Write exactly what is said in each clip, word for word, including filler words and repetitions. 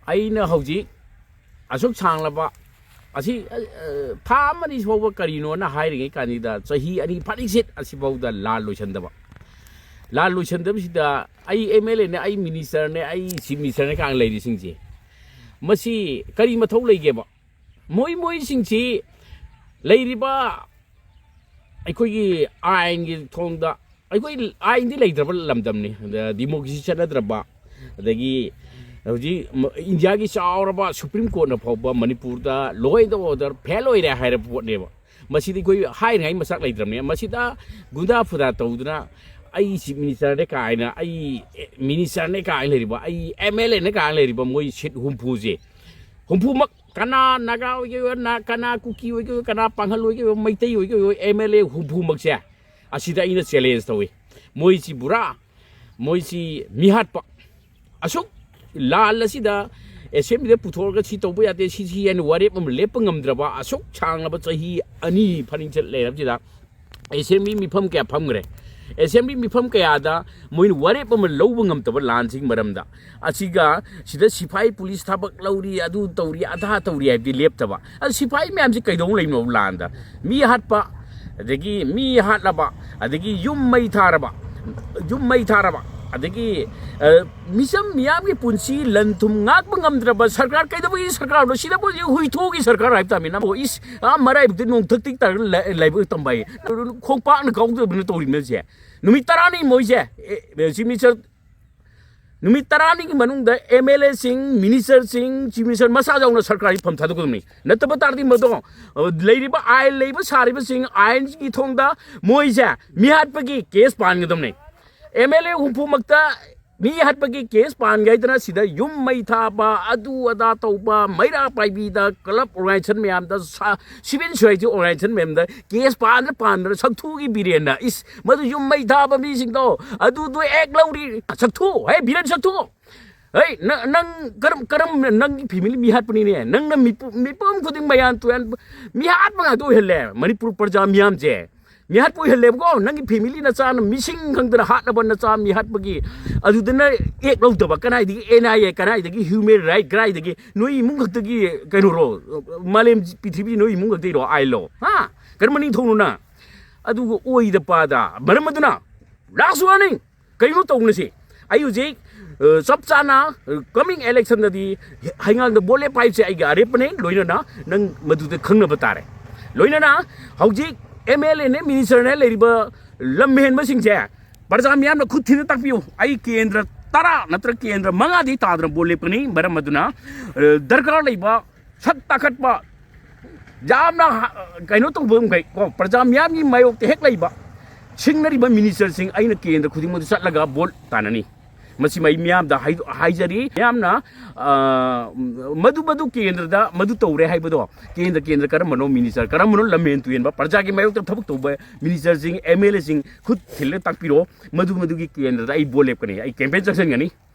ꯑꯩꯅ ꯍꯧꯖꯤꯛ ꯑꯁꯨꯛ ꯁꯥꯡꯂꯕ ꯑꯁꯤ, ꯑ, ꯊꯥ ꯑꯃꯅꯤ ꯐꯥꯎꯕ ꯀꯔꯤꯅꯣꯅ ꯍꯥꯏꯔꯤꯉꯩ ꯀꯥꯟꯁꯤꯗ ꯆꯍꯤ ꯑꯅꯤ ꯐꯥꯅꯤꯡꯁꯤꯠ ꯑꯁꯤꯐꯥꯎꯗ ꯂꯥꯟ ꯂꯣꯏꯁꯤꯟꯗꯕ, ꯂꯥꯟ ꯂꯣꯏꯁꯤꯟꯗꯕꯁꯤꯗ ꯑꯩ ꯑꯦꯝ ꯑꯦꯜ ꯑꯦꯅꯦ, ꯑꯩ ꯃꯤꯅꯤꯁꯇꯔꯅꯦ, ꯑꯩ ꯆꯤꯐ ꯃꯤꯅꯤꯁꯇꯔꯅꯦ ꯀꯥꯏꯅ ꯂꯩꯔꯤꯁꯤꯡꯁꯦ, ꯃꯁꯤ ꯀꯔꯤ ꯃꯊꯧ ꯂꯩꯒꯦꯕ? ꯃꯣꯏ ꯃꯣꯏꯁꯤꯡꯁꯤ ꯂꯩꯔꯤꯕ ꯑꯩꯈꯣꯏꯒꯤ ꯑꯥꯏꯟꯒꯤ ꯊꯣꯡꯗ, ꯑꯩꯈꯣꯏ ꯑꯥꯏꯟꯗꯤ ꯂꯩꯇ꯭ꯔꯕ ꯂꯝꯗꯝꯅꯤ, ꯑꯗ ꯗꯤꯃꯣꯀ꯭ꯔꯦꯁꯤ ꯆꯠꯅꯗ꯭ꯔꯕ, ꯑꯗꯒꯤ ꯍꯧꯖꯤꯛ ꯃ-, ꯏꯟꯗꯤꯌꯥꯒꯤ ꯆꯥꯎꯔꯕ ꯁꯨꯄ꯭ꯔꯤꯝ ꯀꯣꯔꯠꯅ ꯐꯥꯎꯕ ꯃꯅꯤꯄꯨꯔꯗ law and order fail ꯑꯣꯏꯔꯦ ꯍꯥꯏꯔꯕ ꯄꯣꯠꯅꯦꯕ꯫ ꯃꯁꯤꯗꯤ ꯑꯩꯈꯣꯏ ꯍꯥꯏꯅꯤꯡꯉꯥꯏ ꯃꯆꯥꯛ ꯂꯩꯇ꯭ꯔꯕꯅꯦ꯫ ꯃꯁꯤꯗ ꯒꯨꯟꯗꯥ ꯐꯨꯗꯥ ꯇꯧꯗꯨꯅ ꯑꯩ ꯆꯤꯐ ꯃꯤꯅꯤꯁꯇꯔꯅꯦ ꯀꯥꯏꯅ, ꯑꯩ ꯃꯤꯅꯤꯁꯇꯔꯅꯦ ꯀꯥꯏꯅ ꯂꯩꯔꯤꯕ, ꯑꯩ ꯑꯦꯝ ꯑꯦꯜ ꯑꯦꯅꯦ ꯀꯥꯏꯅ ꯂꯩꯔꯤꯕ ꯃꯣꯏ ꯁꯤꯠ ꯍꯨꯝꯐꯨꯁꯦ, ꯍꯨꯝꯐꯨꯃꯛ, ꯀꯅꯥ ꯅꯥꯒꯥ ꯑꯣꯏꯒꯦ ꯑꯣꯏꯒꯦ, ꯅꯥ-, ꯀꯅꯥ ꯀꯨꯀꯤ ꯑꯣꯏꯒꯦ ꯑꯣꯏꯒꯦ, ꯀꯅꯥ ꯄꯥꯡꯒꯜ ꯑꯣꯏꯒꯦ ꯑꯣꯏꯒꯦ, ꯃꯩꯇꯩ ꯑꯣꯏꯒꯦ ꯑꯣꯏꯒꯦ, ꯑꯦꯝ ꯑꯦꯜ ꯑꯦ ꯍꯨꯝꯐꯨꯃꯛꯁꯦ, ꯑꯁꯤꯗ ꯑꯩꯅ ꯆꯦꯂꯦꯟꯖ ꯇꯧꯏ꯫ ꯃꯣꯏꯁꯤ ꯄꯨꯔꯥ, ꯃꯣꯏꯁꯤ ꯃꯤꯍꯥꯠꯄ, ꯑꯁꯨꯛ ꯂꯥꯜ ꯑꯁꯤꯗ ꯑꯦꯁꯦꯝꯕ꯭ꯂꯤꯗ ꯄꯨꯊꯣꯛꯑꯒ ꯁꯤ ꯇꯧꯕ ꯌꯥꯗꯦ, ꯁꯤ, ꯁꯤ ꯍꯥꯏꯅ ꯋꯥꯔꯦꯞ ꯑꯃ ꯂꯦꯞꯄ ꯉꯝꯗ꯭ꯔꯕ ꯑꯁꯨꯛ ꯁꯥꯡꯂꯕ ꯆꯍꯤ ꯑꯅꯤ ꯐꯥꯅꯤꯡꯆꯠ ꯂꯩꯔꯕꯁꯤꯗ ꯑꯦꯁꯦꯝꯕ꯭ꯂꯤ ꯃꯤꯐꯝ ꯀꯌꯥ ꯐꯝꯈ꯭ꯔꯦ꯫ ꯑꯦꯁꯦꯝꯕ꯭ꯂꯤ ꯃꯤꯐꯝ ꯀꯌꯥꯗ ꯃꯣꯏꯅ ꯋꯥꯔꯦꯞ ꯑꯃ ꯂꯧꯕ ꯉꯝꯗꯕ ꯂꯥꯟꯁꯤꯒꯤ ꯃꯔꯝꯗ, ꯑꯁꯤꯒ ꯁꯤꯗ ꯁꯤꯐꯥꯏ ꯄꯨꯂꯤꯁ ꯊꯕꯛ ꯂꯧꯔꯤ, ꯑꯗꯨ ꯇꯧꯔꯤ, ꯑꯗꯥ ꯇꯧꯔꯤ ꯍꯥꯏꯕꯗꯤ ꯂꯦꯞꯇꯕ꯫ ꯑꯗꯨ ꯁꯤꯐꯥꯏ ꯃꯌꯥꯝꯁꯤ ꯀꯩꯗꯧ ꯂꯩꯅꯣ ꯂꯥꯟꯗ? ꯃꯤ ꯍꯥꯠꯄ, ꯑꯗꯒꯤ ꯃꯤ ꯍꯥꯠꯂꯕ, ꯑꯗꯒꯤ ꯌꯨꯝ ꯃꯩ ꯊꯥꯔꯕ, ꯌꯨꯝ ꯃꯩ ꯊꯥꯔꯕ, ꯑꯗꯒꯤ, ꯑ, ꯃꯤꯆꯝ ꯃꯤꯌꯥꯝꯒꯤ ꯄꯨꯟꯁꯤ ꯂꯟ ꯊꯨꯝ ꯉꯥꯛꯄ ꯉꯝꯗ꯭ꯔꯕ ꯁꯔꯀꯥꯔ ꯀꯩꯗꯧꯕꯒꯤ ꯁꯔꯀꯥꯔꯅꯣ? ꯁꯤꯗꯕꯨ ꯍꯧꯖꯤꯛ ꯍꯨꯏꯊꯨꯒꯤ ꯁꯔꯀꯥꯔ ꯍꯥꯏꯕ ꯇꯥꯃꯤꯅ꯫ ꯑꯣ, ꯏꯁ, ꯑꯥ, ꯃꯔꯥꯏꯕꯛꯇ ꯅꯣꯡꯊꯛꯇꯒꯤ ꯇꯥꯔꯒ ꯂꯥꯏ-, ꯂꯥꯏꯕꯛ ꯇꯝꯕ ꯍꯥꯏ꯫ ꯈꯣꯡꯄꯥꯛꯅ ꯀꯥꯎꯗꯕꯅ ꯇꯧꯔꯤꯕꯅ ꯁꯦ꯫ ꯅꯨꯃꯤꯠ ꯇꯔꯥꯅꯤ ꯃꯣꯏꯁꯦ, ꯑꯦ, ꯆꯤꯐ ꯃꯤꯅꯤꯁꯇꯔ, ꯅꯨꯃꯤꯠ ꯇꯔꯥꯅꯤꯒꯤ ꯃꯅꯨꯡꯗ ꯑꯦꯝ ꯑꯦꯜ ꯑꯦꯁꯤꯡ, ꯃꯤꯅꯤꯁꯇꯔꯁꯤꯡ, ꯆꯤꯐ ꯃꯤꯅꯤꯁꯇꯔ ꯃꯁꯥ ꯌꯥꯎꯅ ꯁꯔꯀꯥꯔꯒꯤ ꯐꯝ ꯊꯥꯗꯣꯛꯀꯗꯕꯅꯤ꯫ ꯅꯠꯇꯕ ꯇꯥꯔꯗꯤ ꯃꯗꯣ, ꯑ, ꯂꯩꯔꯤꯕ ꯑꯥꯏꯟ ꯂꯩꯕ ꯁꯥꯔꯤꯕꯁꯤꯡ ꯑꯥꯏꯟꯒꯤ ꯊꯣꯡꯗ ꯃꯣꯏꯁꯦ ꯃꯤꯍꯥꯠꯄꯒꯤ ꯀꯦꯁ ꯄꯥꯟꯒꯗꯕꯅꯤ꯫ ꯑꯦꯝ ꯑꯦꯜ ꯑꯦ ꯍꯨꯝꯐꯨꯃꯛꯇ ꯃꯤ ꯍꯥꯠꯄꯒꯤ ꯀꯦꯁ ꯄꯥꯟꯒꯦ ꯍꯥꯏꯗꯅ ꯁꯤꯗ ꯌꯨꯝ ꯃꯩ ꯊꯥꯕ, ꯑꯗꯨ ꯑꯗꯥ ꯇꯧꯕ, ꯃꯩꯔꯥ ꯄꯥꯏꯕꯤꯗ, ꯀ꯭ꯂꯕ ꯑꯣꯔꯒꯅꯥꯏꯖꯦꯁꯟ ꯃꯌꯥꯝꯗ, ꯁ-, ꯁꯤꯚꯤꯜ ꯁꯣꯁꯥꯏꯇꯤ ꯑꯣꯔꯒꯅꯥꯏꯖꯦꯁꯟ ꯃꯌꯥꯝꯗ ꯀꯦꯁ ꯄꯥꯟꯗꯅ ꯄꯥꯟꯗꯅ ꯁꯛꯊꯨꯒꯤ ꯕꯤꯔꯦꯟꯅ, ꯏꯁ, ꯃꯗꯨ ꯌꯨꯝ ꯃꯩ ꯊꯥꯕ ꯃꯤꯁꯤꯡꯗꯣ ꯑꯗꯨꯗꯣ ꯑꯦꯛ ꯂꯧꯔꯤ꯫ ꯁꯛꯊꯨ, ꯍꯦ ꯕꯤꯔꯦꯟ ꯁꯛꯊꯨ, ꯍꯦ, ꯅ-, ꯅꯪ ꯀꯔꯝ, ꯀꯔꯝ, ꯅꯪꯒꯤ ꯐꯦꯃꯤꯂꯤ ꯃꯤ ꯍꯥꯠꯄꯅꯤꯅꯦ, ꯅꯪꯅ ꯃꯤꯄꯨ-, ꯃꯤꯄꯨꯝ ꯈꯨꯗꯤꯡ ꯃꯌꯥꯟ ꯇꯨꯌꯥꯟ ꯃꯤ ꯍꯥꯠꯄ ꯉꯥꯛꯇ ꯑꯣꯏꯍꯜꯂꯦ ꯃꯅꯤꯄꯨꯔ ꯄ꯭ꯔꯖꯥ ꯃꯤꯌꯥꯝꯁꯦ꯫ ꯃꯤꯍꯥꯠꯄ ꯑꯣꯏꯍꯜꯂꯦꯕꯀꯣ, ꯅꯪꯒꯤ ꯐꯦꯃꯤꯂꯤ ꯅꯆꯥꯅ ꯃꯤꯁꯤꯡ ꯈꯪꯗꯅ ꯍꯥꯠꯂꯕ ꯅꯆꯥ ꯃꯤꯍꯥꯠꯄꯒꯤ꯫ ꯑꯗꯨꯗꯅ ꯑꯦꯛ ꯂꯧꯗꯕ, ꯀꯗꯥꯏꯗꯒꯤ ꯑꯦꯟ ꯑꯥꯏ ꯑꯦ, ꯀꯗꯥꯏꯗꯒꯤ ꯍ꯭ꯌꯨꯃꯦꯟ ꯔꯥꯏꯠ, ꯀꯗꯥꯏꯗꯒꯤ ꯅꯣꯏ ꯏꯃꯨꯡ ꯈꯛꯇꯒꯤ ꯀꯩꯅꯣꯔꯣ? ꯃꯥꯂꯦꯝ ꯄ꯭ꯔꯤꯊꯤꯕꯤ ꯅꯣꯏ ꯏꯃꯨꯡ ꯈꯛꯇꯩꯔꯣ ꯑꯥꯏꯟ ꯂꯣ? ꯍꯥ? ꯀꯔꯝꯕ ꯅꯤꯡꯊꯧꯅꯣꯅ? ꯑꯗꯨꯒ ꯑꯣꯏꯗ ꯄꯥꯗ꯫ ꯃꯔꯝ ꯑꯗꯨꯅ, ꯂꯥꯁ ꯋꯥꯔꯅꯤꯡ, ꯀꯩꯅꯣ ꯇꯧꯅꯁꯦ꯫ ꯑꯩ ꯍꯧꯖꯤꯛ, ꯑ, ꯆꯞ ꯆꯥꯅ, ꯑ, ꯀꯃꯤꯡ ꯏꯂꯦꯛꯁꯟꯗꯗꯤ ꯍꯩꯉꯥꯡꯗ ꯕꯣꯠ ꯂꯦꯞꯄ ꯍꯥꯏꯕꯁꯦ ꯑꯩꯒꯤ ꯑꯔꯦꯞꯄꯅꯦ꯫ ꯂꯣꯏꯅꯅ ꯅꯪ ꯃꯗꯨꯗ ꯈꯪꯅꯕ ꯇꯥꯔꯦ꯫ ꯂꯣꯏꯅꯅ ꯍꯧꯖꯤꯛ ꯑꯦꯝ ꯑꯦꯜ ꯑꯦꯅꯦ, ꯃꯤꯅꯤꯁꯇꯔꯅꯦ ꯂꯩꯔꯤꯕ ꯂꯝ ꯍꯦꯟꯕꯁꯤꯡꯁꯦ ꯄ꯭ꯔꯖꯥ ꯃꯤꯌꯥꯝꯅ ꯈꯨꯠ ꯊꯤꯅ ꯇꯥꯛꯄꯤꯌꯨ꯫ ꯑꯩ ꯀꯦꯟꯗ꯭ꯔ ꯇꯔꯥ ꯅꯠꯇ꯭ꯔ ꯀꯦꯟꯗ꯭ꯔ ꯃꯉꯥꯗꯤ ꯇꯥꯗꯅ ꯕꯣꯠ ꯂꯦꯞꯀꯅꯤ꯫ ꯃꯔꯝ ꯑꯗꯨꯅ, ꯑ, ꯗꯔꯀꯥꯔ ꯂꯩꯕ ꯁꯛ ꯇꯥꯈꯠꯄ, ꯌꯥꯝꯅ ꯍ-, ꯀꯩꯅꯣ ꯇꯧꯕ ꯃꯈꯩ ꯀꯣ, ꯄ꯭ꯔꯖꯥ ꯃꯤꯌꯥꯝꯒꯤ ꯃꯥꯌꯣꯛꯇ ꯍꯦꯛ ꯂꯩꯕ ꯁꯤꯡꯅꯔꯤꯕ ꯃꯤꯅꯤꯁꯇꯔꯁꯤꯡ ꯑꯩꯅ ꯀꯦꯟꯗ꯭ꯔ ꯈꯨꯗꯤꯡꯃꯛꯇ ꯆꯠꯂꯒ ꯚꯣꯠ ꯇꯥꯟꯅꯅꯤ꯫ ꯃꯁꯤꯃ ꯑꯩ ꯃꯤꯌꯥꯝꯗ ꯍꯥꯏ-, ꯍꯥꯏꯖꯔꯤ꯫ ꯃꯤꯌꯥꯝꯅ, ꯑ, ꯃꯗꯨ, ꯃꯗꯨ ꯀꯦꯟꯗ꯭ꯔꯗ ꯃꯗꯨ ꯇꯧꯔꯦ ꯍꯥꯏꯕꯗꯣ, ꯀꯦꯟꯗ꯭ꯔ, ꯀꯦꯟꯗ꯭ꯔ ꯀꯔꯝꯕꯅꯣ, ꯃꯤꯅꯤꯁꯇꯔ ꯀꯔꯝꯕꯅꯣ, ꯂꯝꯍꯦꯟ ꯇꯨꯍꯦꯟꯕ, ꯄ꯭ꯔꯖꯥꯒꯤ ꯃꯥꯌꯣꯛꯇ ꯊꯕꯛ ꯇꯧꯕ ꯃꯤꯅꯤꯁꯇꯔꯁꯤꯡ, ꯑꯦꯝ ꯑꯦꯜ ꯑꯦꯁꯤꯡ ꯈꯨꯠ ꯊꯤꯜꯂꯒ ꯇꯥꯛꯄꯤꯔꯣ꯫ ꯃꯗꯨ, ꯃꯗꯨꯒꯤ ꯀꯦꯟꯗ꯭ꯔꯗ ꯑꯩ ꯚꯣꯠ ꯂꯦꯞꯀꯅꯤ, ꯑꯩ ꯀꯦꯝꯄꯦꯟ ꯆꯪꯁꯤꯟꯒꯅꯤ꯫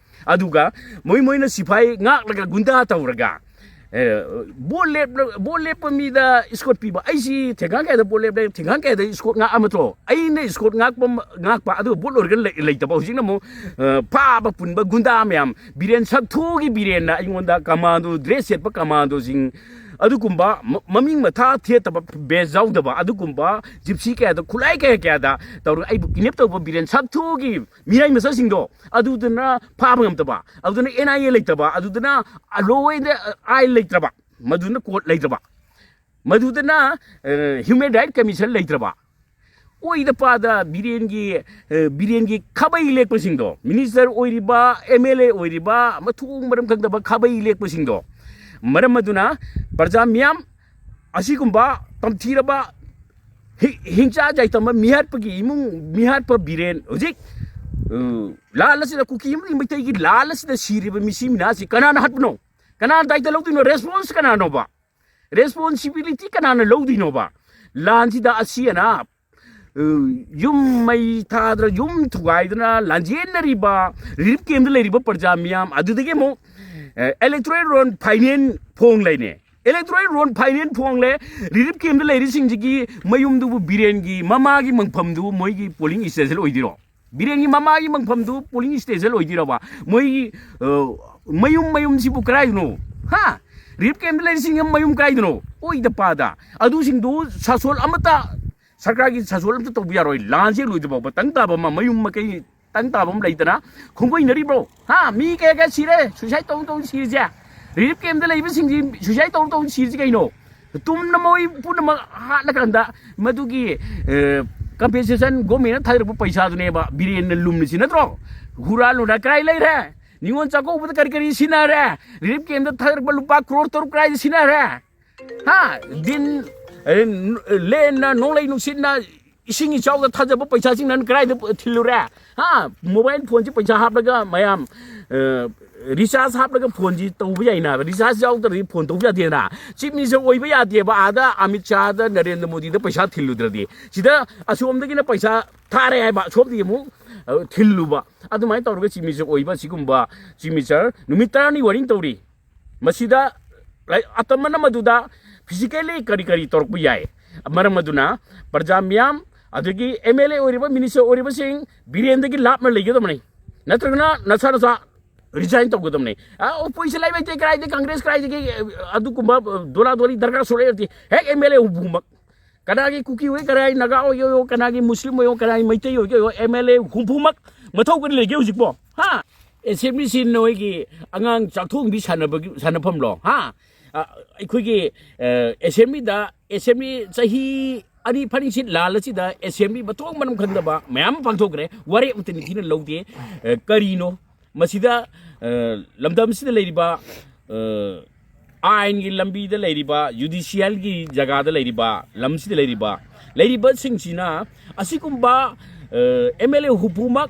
ꯑꯗꯨꯒ ꯃꯣꯏ, ꯃꯣꯏꯅ ꯁꯤꯐꯥꯏ ꯉꯥꯛꯂꯒ ꯒꯨꯟꯗꯥ ꯇꯧꯔꯒ, ꯑꯦ, ꯚꯣꯠ ꯂꯦꯞ-, ꯚꯣꯠ ꯂꯦꯞꯄ ꯃꯤꯗ ꯏꯁꯀꯣꯠ ꯄꯤꯕ꯫ ꯑꯩꯁꯤ ꯊꯦꯡꯒꯥꯡ ꯀꯌꯥꯗ ꯚꯣꯠ ꯂꯦꯞꯂꯦ, ꯊꯦꯡꯒꯥꯡ ꯀꯌꯥꯗ ꯏꯁꯀꯣꯠ ꯉꯥꯛꯑꯝꯃꯗ꯭ꯔꯣ? ꯑꯩꯅ ꯏꯁꯀꯣꯠ ꯉꯥꯛꯄ, ꯉꯥꯛꯄ, ꯑꯗꯨꯒ ꯚꯣꯠ ꯂꯣꯏꯔꯒ ꯂꯩ-, ꯂꯩꯇꯕ꯫ ꯍꯧꯖꯤꯛꯅ ꯑꯃꯨꯛ, ꯑ, ꯐꯥꯕ ꯄꯨꯟꯕ ꯒꯨꯟꯗꯥ ꯃꯌꯥꯝ, ꯕꯤꯔꯦꯟ ꯁꯛꯊꯨꯒꯤ ꯕꯤꯔꯦꯟꯅ ꯑꯩꯉꯣꯟꯗ ꯀꯃꯥꯟꯗꯣ, ꯗ꯭ꯔꯦꯁ ꯁꯦꯠꯄ ꯀꯃꯥꯟꯗꯣꯁꯤꯡ, ꯑꯗꯨꯒꯨꯝꯕ ꯃ-, ꯃꯃꯤꯡ ꯃꯊꯥ ꯊꯦꯠꯇꯕ, ꯕꯦꯖ ꯌꯥꯎꯗꯕ ꯑꯗꯨꯒꯨꯝꯕ ꯖꯤꯞꯁꯤ ꯀꯌꯥꯗ, ꯈꯨꯠꯂꯥꯏ ꯀꯌꯥ ꯀꯌꯥꯗ ꯇꯧꯔꯒ ꯑꯩꯕꯨ ꯀꯤꯗꯅꯦꯞ ꯇꯧꯕ ꯕꯤꯔꯦꯟ ꯁꯛꯊꯨꯒꯤ ꯃꯤꯔꯥꯏ ꯃꯆꯥꯁꯤꯡꯗꯣ, ꯑꯗꯨꯗꯨꯅ ꯐꯥꯕ ꯉꯝꯗꯕ, ꯑꯗꯨꯗꯨꯅ ꯑꯦꯟ ꯑꯥꯏ ꯑꯦ ꯂꯩꯇꯕ, ꯑꯗꯨꯗꯨꯅ ꯂꯣ ꯑꯦꯟ ꯑꯥꯏꯟ ꯂꯩꯇ꯭ꯔꯕ, ꯃꯗꯨꯅ ꯀꯣꯔꯠ ꯂꯩꯇ꯭ꯔꯕ, ꯃꯗꯨꯗꯅ, ꯑ, ꯍ꯭ꯌꯨꯃꯦꯟ ꯔꯥꯏꯠ ꯀꯃꯤꯁꯟ ꯂꯩꯇ꯭ꯔꯕ, ꯑꯣꯏꯗ ꯄꯥꯗ ꯕꯤꯔꯦꯟꯒꯤ, ꯑ, ꯕꯤꯔꯦꯟꯒꯤ ꯈꯥꯕꯩ ꯂꯦꯛꯄꯁꯤꯡꯗꯣ, ꯃꯤꯅꯤꯁꯇꯔ ꯑꯣꯏꯔꯤꯕ, ꯑꯦꯝ ꯑꯦꯜ ꯑꯦ ꯑꯣꯏꯔꯤꯕ, ꯃꯊꯣꯡ ꯃꯔꯝ ꯈꯪꯗꯕ ꯈꯥꯕꯩ ꯂꯦꯛꯄꯁꯤꯡꯗꯣ, ꯃꯔꯝ ꯑꯗꯨꯅ ꯄ꯭ꯔꯖꯥ ꯃꯤꯌꯥꯝ ꯑꯁꯤꯒꯨꯝꯕ ꯇꯝꯊꯤꯔꯕ ꯍꯤ-, ꯍꯤꯡꯆꯥ ꯌꯥꯏꯇꯝꯕ ꯃꯤꯍꯥꯠꯄꯒꯤ ꯏꯃꯨꯡ ꯃꯤꯍꯥꯠꯄ ꯕꯤꯔꯦꯟ ꯍꯧꯖꯤꯛ, ꯑ, ꯂꯥꯜ ꯑꯁꯤꯗ, ꯀꯨꯀꯤ ꯑꯃꯗꯤ ꯃꯩꯇꯩꯒꯤ ꯂꯥꯜ ꯑꯁꯤꯗ ꯁꯤꯔꯤꯕ ꯃꯤꯁꯤ ꯃꯤꯅꯥꯁꯤ ꯀꯅꯥꯅ ꯍꯥꯠꯄꯅꯣ? ꯀꯅꯥꯅ ꯗꯥꯏꯇ ꯂꯧꯗꯣꯏꯅꯣ? ꯔꯦꯁꯄꯣꯟꯁ ꯀꯅꯥꯅꯣꯕ? ꯔꯦꯁꯄꯣꯟꯁꯤꯕꯤꯂꯤꯇꯤ ꯀꯅꯥꯅ ꯂꯧꯗꯣꯏꯅꯣꯕ? ꯂꯥꯟꯁꯤꯗ ꯑꯁꯤ ꯑꯅꯥ, ꯑ, ꯌꯨꯝ ꯃꯩ ꯊꯥꯗꯅ, ꯌꯨꯝ ꯊꯨꯒꯥꯏꯗꯅ ꯂꯥꯟꯖꯦꯟꯅꯔꯤꯕ ꯔꯤꯂꯤꯐ ꯀꯦꯝꯗ ꯂꯩꯔꯤꯕ ꯄ꯭ꯔꯖꯥ ꯃꯤꯌꯥꯝ, ꯑꯗꯨꯗꯒꯤ ꯑꯃꯨꯛ, ꯑ, ꯏꯂꯦꯛꯇꯣꯔꯦꯜ ꯔꯣꯜ ꯐꯥꯏꯅꯦꯜ ꯐꯣꯡ ꯂꯩꯅꯦ꯫ Electoral roll final ꯐꯣꯡꯂꯦ꯫ ꯔꯤꯂꯤꯐ ꯀꯦꯝꯗ ꯂꯩꯔꯤꯁꯤꯡꯁꯤꯒꯤ ꯃꯌꯨꯝꯗꯨꯕꯨ ꯕꯤꯔꯦꯟꯒꯤ ꯃꯃꯥꯒꯤ ꯃꯪꯐꯝꯗꯨ ꯃꯣꯏꯒꯤ ꯄꯣꯂꯤꯡ ꯁ꯭ꯇꯦꯁꯟ ꯑꯣꯏꯗꯣꯏꯔꯣ? ꯕꯤꯔꯦꯟꯒꯤ ꯃꯃꯥꯒꯤ ꯃꯪꯐꯝꯗꯨ ꯄꯣꯂꯤꯡ ꯁ꯭ꯇꯦꯁꯟ ꯑꯣꯏꯗꯣꯏꯔꯕ? ꯃꯣꯏꯒꯤ, ꯑ, ꯃꯌꯨꯝ, ꯃꯌꯨꯝꯁꯤꯕꯨ ꯀꯗꯥꯏꯗꯅꯣ? ꯍꯥ? ꯔꯤꯂꯤꯐ ꯀꯦꯝꯗ ꯂꯩꯔꯤꯁꯤꯡꯒꯤ ꯃꯌꯨꯝ ꯀꯗꯥꯏꯗꯅꯣ? ꯑꯣꯏꯗ ꯄꯥꯗ꯫ ꯑꯗꯨꯁꯤꯡꯗꯨ ꯁꯥꯁꯣꯜ ꯑꯃꯠꯇ, ꯁꯔꯀꯥꯔꯒꯤ ꯁꯥꯁꯣꯜ ꯑꯝꯇ ꯇꯧꯕ ꯌꯥꯔꯣꯏ꯫ ꯂꯥꯟꯁꯦ ꯂꯣꯏꯗ꯭ꯔꯤꯐꯥꯎꯕ ꯇꯪ ꯇꯥꯕ ꯑꯃ, ꯃꯌꯨꯝ ꯃꯀꯩ ꯇꯪ ꯇꯥꯕ ꯑꯃ ꯂꯩꯗꯅ ꯈꯣꯡꯒꯣꯏꯅꯔꯤꯕ꯭ꯔꯣ? ꯍꯥ? ꯃꯤ ꯀꯌꯥ ꯀꯌꯥ ꯁꯤꯔꯦ ꯁꯨꯏꯁꯥꯏꯠ ꯇꯧ ꯇꯧ ꯁꯤꯔꯤꯁꯦ? ꯔꯤꯂꯤꯐ ꯀꯦꯝꯗ ꯂꯩꯕꯁꯤꯡꯁꯤ ꯁꯨꯏꯁꯥꯏꯠ ꯇꯧ ꯇꯧ ꯁꯤꯔꯤꯁꯤ ꯀꯩꯅꯣ? ꯇꯨꯝꯅ ꯃꯣꯏ ꯄꯨꯝꯅꯃꯛ ꯍꯥꯠꯂꯀꯥꯟꯗ ꯃꯗꯨꯒꯤ, ꯑꯦ, ꯀꯝꯄꯦꯟꯁꯦꯁꯟ ꯒꯣꯔꯃꯦꯟꯅ ꯊꯥꯗꯔꯛꯄ ꯄꯩꯁꯥꯗꯨꯅꯦꯕ ꯕꯤꯔꯦꯟꯅ ꯂꯨꯝꯃꯤꯁꯤ ꯅꯠꯇ꯭ꯔꯣ? ꯍꯨꯔꯥꯜꯂꯨꯅ ꯀꯔꯥꯏ ꯂꯩꯔꯦ? ꯅꯤꯉꯣꯜ ꯆꯥꯛꯀꯧꯕꯗ ꯀꯔꯤ ꯀꯔꯤ ꯁꯤꯟꯅꯔꯦ? ꯔꯤꯂꯤꯐ ꯀꯦꯝꯗ ꯊꯥꯗꯔꯛꯄ ꯂꯨꯄꯥ ꯀ꯭ꯔꯣꯔ ꯇꯔꯨꯛ ꯀꯔꯥꯏꯗ ꯁꯤꯟꯅꯔꯦ? ꯍꯥ? ꯗꯤꯟ, ꯑꯦ, ꯂꯦꯟꯅ, ꯅꯣꯡꯂꯩ ꯅꯨꯡꯁꯤꯠꯅ, ꯏꯁꯤꯡ ꯏꯆꯥꯎꯗ ꯊꯥꯖꯕ ꯄꯩꯁꯥꯁꯤꯡ ꯅꯪ ꯀꯗꯥꯏꯗ ꯊꯤꯜꯂꯨꯔꯦ? ꯍꯥ? ꯃꯣꯕꯥꯏꯜ ꯐꯣꯟꯁꯤ ꯄꯩꯁꯥ ꯍꯥꯞꯂꯒ ꯃꯌꯥꯝ, ꯑ, ꯔꯤꯆꯥꯔꯖ ꯍꯥꯞꯂꯒ ꯐꯣꯟꯁꯤ ꯇꯧꯕ ꯌꯥꯏꯅ, ꯔꯤꯆꯥꯔꯖ ꯌꯥꯎꯗ꯭ꯔꯗꯤ ꯐꯣꯟ ꯇꯧꯕ ꯌꯥꯗꯦꯗꯅ꯫ ꯆꯤꯐ ꯃꯤꯅꯤꯁꯇꯔ ꯑꯣꯏꯕ ꯌꯥꯗꯦꯕ, ꯑꯥꯗ ꯑꯃꯤꯠ ꯁꯥꯍꯗ, ꯅꯔꯦꯟꯗ꯭ꯔ ꯃꯣꯗꯤꯗ ꯄꯩꯁꯥ ꯊꯤꯜꯂꯨꯗ꯭ꯔꯗꯤ꯫ ꯁꯤꯗ ꯑꯁꯣꯝꯗꯒꯤꯅ ꯄꯩꯁꯥ ꯊꯥꯔꯦ ꯍꯥꯏꯕ, ꯑꯁꯣꯝꯗꯒꯤ ꯑꯃꯨꯛ, ꯑ, ꯊꯤꯜꯂꯨꯕ꯫ ꯑꯗꯨꯃꯥꯏꯅ ꯇꯧꯔꯒ ꯆꯤꯐ ꯃꯤꯅꯤꯁꯇꯔ ꯑꯣꯏꯕ ꯁꯤꯒꯨꯝꯕ ꯆꯤꯐ ꯃꯤꯅꯤꯁꯇꯔ ꯅꯨꯃꯤꯠ ꯇꯔꯥꯅꯤ ꯋꯥꯔꯤꯡ ꯇꯧꯔꯤ꯫ ꯃꯁꯤꯗ, ꯂꯥꯏ-, ꯑꯇꯝꯕꯅ ꯃꯗꯨꯗ ꯐꯤꯖꯤꯀꯦꯜꯂꯤ ꯀꯔꯤ ꯀꯔꯤ ꯇꯧꯔꯛꯄ ꯌꯥꯏ? ꯃꯔꯝ ꯑꯗꯨꯅ ꯄ꯭ꯔꯖꯥ ꯃꯤꯌꯥꯝ, ꯑꯗꯒꯤ ꯑꯦꯝ ꯑꯦꯜ ꯑꯦ ꯑꯣꯏꯔꯤꯕ, ꯃꯤꯅꯤꯁꯇꯔ ꯑꯣꯏꯔꯤꯕꯁꯤꯡ ꯕꯤꯔꯦꯟꯗꯒꯤ ꯂꯥꯞꯅ ꯂꯩꯒꯗꯕꯅꯤ, ꯅꯠꯇ꯭ꯔꯒꯅ ꯅꯁꯥ ꯅꯁꯥ ꯔꯤꯖꯥꯏꯟ ꯇꯧꯒꯗꯕꯅꯤ꯫ ꯑ, ꯑꯣꯄꯣꯖꯤꯁꯟ ꯂꯩꯕ ꯂꯩꯇꯦ, ꯀꯗꯥꯏꯗꯒꯤ ꯀꯪꯒ꯭ꯔꯦꯁ, ꯀꯗꯥꯏꯗꯒꯤ, ꯑ, ꯑꯗꯨꯒꯨꯝꯕ, ꯑ, ꯗꯣꯂꯥ ꯗꯣꯂꯤ ꯗꯔꯀꯥꯔ ꯁꯨꯡꯂꯩ ꯂꯩꯇꯦ꯫ ꯍꯦꯛ ꯑꯦꯝ ꯑꯦꯜ ꯑꯦ ꯍꯨꯝꯐꯨꯃꯛ, ꯀꯅꯥꯒꯤ ꯀꯨꯀꯤ ꯑꯣꯏ, ꯀꯅꯥꯒꯤ ꯅꯥꯒꯥ ꯑꯣꯏꯒꯦ ꯑꯣꯏꯌꯣ, ꯀꯅꯥꯒꯤ ꯃꯨꯁꯂꯤꯝ ꯑꯣꯏꯌꯣ, ꯀꯅꯥꯒꯤ ꯃꯩꯇꯩ ꯑꯣꯏꯒꯦ ꯑꯣꯏꯌꯣ, ꯑꯦꯝ ꯑꯦꯜ ꯑꯦ ꯍꯨꯝꯐꯨꯃꯛ ꯃꯊꯧ ꯀꯔꯤ ꯂꯩꯒꯦ ꯍꯧꯖꯤꯛꯄꯣ? ꯍꯥ? ꯑꯦꯁꯦꯝꯕ꯭ꯂꯤꯁꯤ ꯅꯣꯏꯒꯤ ꯑꯉꯥꯡ ꯆꯥꯛꯊꯣꯡꯕꯤ ꯁꯥꯟꯅꯕꯒꯤ ꯁꯥꯟꯅꯐꯝꯂꯣ? ꯍꯥ? ꯑ, ꯑꯩꯈꯣꯏꯒꯤ, ꯑ, ꯑꯦꯁꯦꯝꯕ꯭ꯂꯤꯗ, ꯑꯦꯁꯦꯝꯕ꯭ꯂꯤ ꯆꯍꯤ ꯑꯅꯤ ꯐꯥꯅꯤꯡꯁꯤꯠ ꯂꯥꯜ ꯑꯁꯤꯗ ꯑꯦꯁꯦꯝꯕ꯭ꯂꯤ ꯃꯊꯣꯡ ꯃꯔꯝ ꯈꯪꯗꯕ ꯃꯌꯥꯝ ꯑꯃ ꯄꯥꯡꯊꯣꯛꯈ꯭ꯔꯦ꯫ ꯋꯥꯔꯦꯞ ꯑꯃꯠꯇ ꯅꯤꯡꯊꯤꯅ ꯂꯧꯗꯦ꯫ ꯑ, ꯀꯔꯤꯅꯣ? ꯃꯁꯤꯗ, ꯑ, ꯂꯝꯗꯝꯁꯤꯗ ꯂꯩꯔꯤꯕ, ꯑ, ꯑꯥꯏꯟꯒꯤ ꯂꯝꯕꯤꯗ ꯂꯩꯔꯤꯕ, ꯖꯨꯗꯤꯁꯤꯌꯦꯜꯒꯤ ꯖꯒꯥꯗ ꯂꯩꯔꯤꯕ, ꯂꯝꯁꯤꯗ ꯂꯩꯔꯤꯕ, ꯂꯩꯔꯤꯕꯁꯤꯡꯁꯤꯅ ꯑꯁꯤꯒꯨꯝꯕ, ꯑ, ꯑꯦꯝ ꯑꯦꯜ ꯑꯦ ꯍꯨꯝꯐꯨꯃꯛ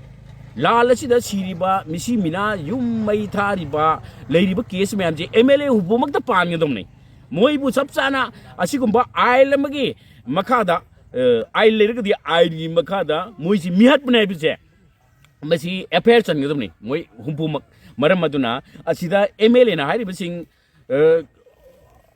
ꯂꯥꯜ ꯑꯁꯤꯗ ꯁꯤꯔꯤꯕ, ꯃꯤꯁꯤ ꯃꯤꯅꯥ, ꯌꯨꯝ ꯃꯩ ꯊꯥꯔꯤꯕ, ꯂꯩꯔꯤꯕ ꯀꯦꯁ ꯃꯌꯥꯝꯁꯦ ꯑꯦꯝ ꯑꯦꯜ ꯑꯦ ꯍꯨꯝꯐꯨꯃꯛꯇ ꯄꯥꯟꯒꯗꯕꯅꯤ꯫ ꯃꯣꯏꯕꯨ ꯆꯞ ꯆꯥꯅ ꯑꯁꯤꯒꯨꯝꯕ ꯑꯥꯏꯟ ꯑꯃꯒꯤ ꯃꯈꯥꯗ, ꯑ, ꯑꯥꯏꯟ ꯂꯩꯔꯒꯗꯤ ꯑꯥꯏꯟꯒꯤ ꯃꯈꯥꯗ ꯃꯣꯏꯁꯤ ꯃꯤꯍꯠꯄꯅꯦ ꯍꯥꯏꯕꯁꯦ, ꯃꯁꯤ ꯑꯦꯐ ꯑꯥꯏ ꯑꯥꯔ ꯆꯟꯒꯗꯕꯅꯤ ꯃꯣꯏ ꯍꯨꯝꯐꯨꯃꯛ꯫ ꯃꯔꯝ ꯑꯗꯨꯅ ꯑꯁꯤꯗ ꯑꯦꯝ ꯑꯦꯜ ꯑꯦꯅ ꯍꯥꯏꯔꯤꯕꯁꯤꯡ, ꯑ,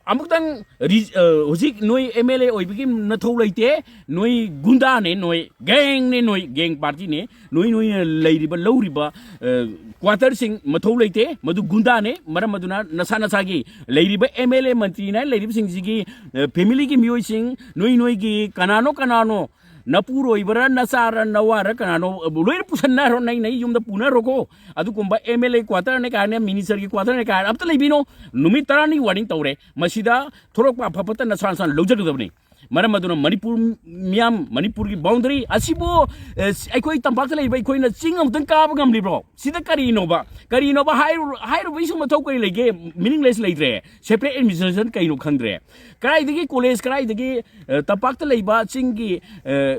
ꯑꯃꯨꯛꯇꯪ ꯔꯤ-, ꯑ, ꯍꯧꯖꯤꯛ ꯅꯣꯏ ꯑꯦꯝ ꯑꯦꯜ ꯑꯦ ꯑꯣꯏꯕꯒꯤ ꯅꯊꯧ ꯂꯩꯇꯦ꯫ ꯅꯣꯏ ꯒꯨꯟꯗꯥꯅꯦ, ꯅꯣꯏ ꯒꯦꯡꯅꯦ, ꯅꯣꯏ ꯒꯦꯡ ꯄꯥꯔꯇꯤꯅꯦ꯫ ꯅꯣꯏ, ꯅꯣꯏꯅ ꯂꯩꯔꯤꯕ, ꯂꯧꯔꯤꯕ, ꯑ, ꯀ꯭ꯋꯥꯇꯔꯁꯤꯡ ꯃꯊꯧ ꯂꯩꯇꯦ꯫ ꯃꯗꯨ ꯒꯨꯟꯗꯥꯅꯦ꯫ ꯃꯔꯝ ꯑꯗꯨꯅ ꯅꯁꯥ ꯅꯁꯥꯒꯤ ꯂꯩꯔꯤꯕ ꯑꯦꯝ ꯑꯦꯜ ꯑꯦ, ꯃꯟꯇ꯭ꯔꯤꯅ ꯂꯩꯔꯤꯕꯁꯤꯡꯁꯤꯒꯤ, ꯑ, ꯐꯦꯃꯤꯂꯤꯒꯤ ꯃꯤꯑꯣꯏꯁꯤꯡ, ꯅꯣꯏ, ꯅꯣꯏꯒꯤ ꯀꯅꯥꯅꯣ, ꯀꯅꯥꯅꯣ ꯅꯄꯨꯔꯣꯏꯕꯔ, ꯅꯆꯥꯔ, ꯅꯋꯥꯔ, ꯀꯅꯥꯅꯣ, ꯂꯣꯏꯅ ꯄꯨꯁꯟꯅꯔꯣ, ꯅꯩ, ꯅꯩ ꯌꯨꯝꯗ ꯄꯨꯅꯔꯣꯀꯣ꯫ ꯑꯗꯨꯒꯨꯝꯕ ꯑꯦꯝ ꯑꯦꯜ ꯑꯦ ꯀ꯭ꯋꯥꯇꯔꯅꯦ ꯀꯥꯏꯅ, ꯃꯤꯅꯤꯁꯇꯔꯒꯤ ꯀ꯭ꯋꯥꯇꯔꯅꯦ ꯀꯥꯏꯅ ꯑꯝꯇ ꯂꯩꯕꯤꯅꯣ꯫ ꯅꯨꯃꯤꯠ ꯇꯔꯥꯅꯤ ꯋꯥꯔꯅꯤꯡ ꯇꯧꯔꯦ꯫ ꯃꯁꯤꯗ ꯊꯣꯔꯛꯄ ꯑꯐ ꯐꯠꯇ ꯅꯁꯥ ꯅꯁꯥꯅ ꯂꯧꯖꯒꯗꯕꯅꯤ꯫ ꯃꯔꯝ ꯑꯗꯨꯅ ꯃꯅꯤꯄꯨꯔ ꯃꯤꯌꯥꯝ, ꯃꯅꯤꯄꯨꯔꯒꯤ ꯕꯥꯎꯟꯗꯔꯤ ꯑꯁꯤꯕꯨ, ꯑꯦ, ꯑꯩꯈꯣꯏ ꯇꯝꯄꯥꯛꯇ ꯂꯩꯕ ꯑꯩꯈꯣꯏꯅ ꯆꯤꯡ ꯑꯃꯨꯛꯇꯪ ꯀꯥꯕ ꯉꯝꯂꯤꯕ꯭ꯔꯣ? ꯁꯤꯗ ꯀꯔꯤꯅꯣꯕ? ꯀꯔꯤꯅꯣꯕ ꯍꯥꯏꯔꯨ-, ꯍꯥꯏꯔꯨꯕꯒꯤꯁꯨ ꯃꯊꯧ ꯀꯔꯤ ꯂꯩꯒꯦ? ꯃꯤꯅꯤꯡꯂꯦꯁ ꯂꯩꯇ꯭ꯔꯦ꯫ ꯁꯦꯄꯔꯦꯠ ꯑꯦꯗꯃꯤꯅꯤꯁꯇ꯭ꯔꯦꯁꯟ ꯀꯩꯅꯣ ꯈꯪꯗ꯭ꯔꯦ꯫ ꯀꯗꯥꯏꯗꯒꯤ ꯀꯣꯂꯦꯖ, ꯀꯗꯥꯏꯗꯒꯤ, ꯑ, ꯇꯝꯄꯥꯛꯇ ꯂꯩꯕ ꯆꯤꯡꯒꯤ, ꯑ,